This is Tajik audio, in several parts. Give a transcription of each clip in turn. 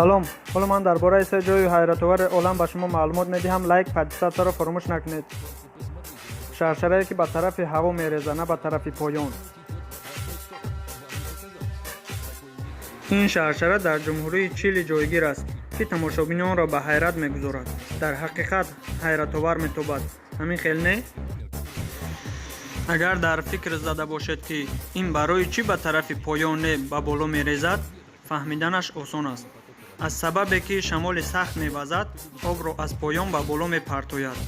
Салом, ҳоло ман дар бораи се ҷои ҳайратовари олам ба шумо маълумот медиҳам. Лайк, подписаться-ро фаромӯш накунед. Шаршарае, ки ба тарафи ҳаво мерезад, на ба тарафи поён. Ин шаршара дар ҷумҳурии Чили ҷойгир аст, ки тамошобинонро ба ҳайрат мегузорад. Дар ҳақиқат ҳайратовар метобад, ҳамин хел не? Агар дар фикр зада бошед, ки ин барои чӣ ба тарафи поён не, ба боло мерезад, фаҳмиданаш осон аст. Аз сабабе ки шамоли сахт мевазад, обро аз поён ба боло мепартояд.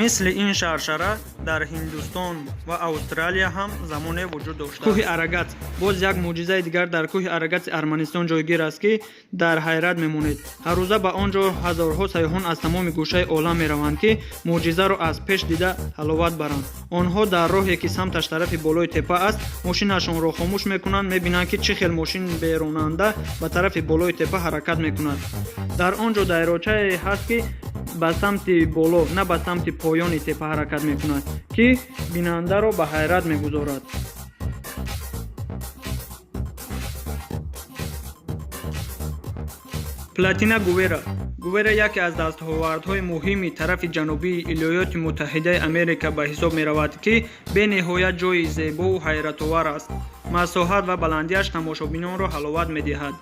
Мисли ин шаршара дар Ҳиндустон ва Австралия ҳам замоне вуҷуд доштааст. Кӯҳи Арагац. Боз як мӯъҷизаи дигар дар кӯҳи Арагаци Арманистон ҷойгир аст, ки дар ҳайрат мемонед. Ҳаррӯза ба он ҷо ҳазорҳо сайёҳон аз тамоми гӯшаи олам мераванд, ки мӯъҷизаро аз пеш дида ҳаловат баранд. Онҳо дар роҳе, ки самташ тарафи болои теппа аст, мошинашонро хомӯш мекунанд, мебинанд, ки чӣ хел мошин беронанда ба тарафи болои теппа ҳаракат мекунад. Дар он ҷо дайрочае ҳаст, ки ба самти боло, на ба самти поёни теппа ҳаракат мекунад, ки бинандаро ба ҳайрат мегузорад. Плотина Гувера. Гувера яке аз дастовардҳои муҳими тарафи ҷанубии Иёлоти Муттаҳидаи Америка ба ҳисоб меравад, ки бениҳоят ҷойи зебову ҳайратовар аст. Масоҳат ва баландиаш тамошобинонро ҳаловат медиҳад.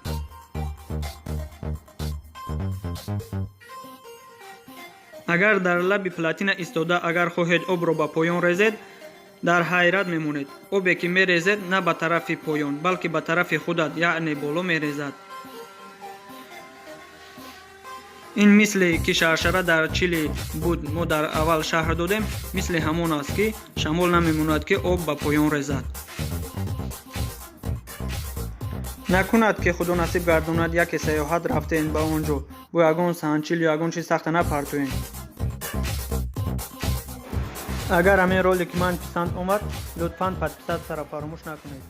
Агар дар лаби плотина истода, агар хоҳед обро ба поён резед, дар ҳайрат мемонед. Обе, ки мерезед, на ба тарафи поён, балки ба тарафи худат, яъне боло мерезад. Ин мисле ки шаршара дар Чили буд, мо дар аввал шарҳ додем, мисли ҳамон аст, ки шамол намемонад, ки об ба поён резад. Накунад, ки худо насиб гардонад, яке сайёҳат рафтем ба он ҷо, бо ягон санчил ё ягон чиз сахта напартоем. Агар ҳамин ролики ман писанд омад, лутфан подписаться-ро фаромӯш накунед.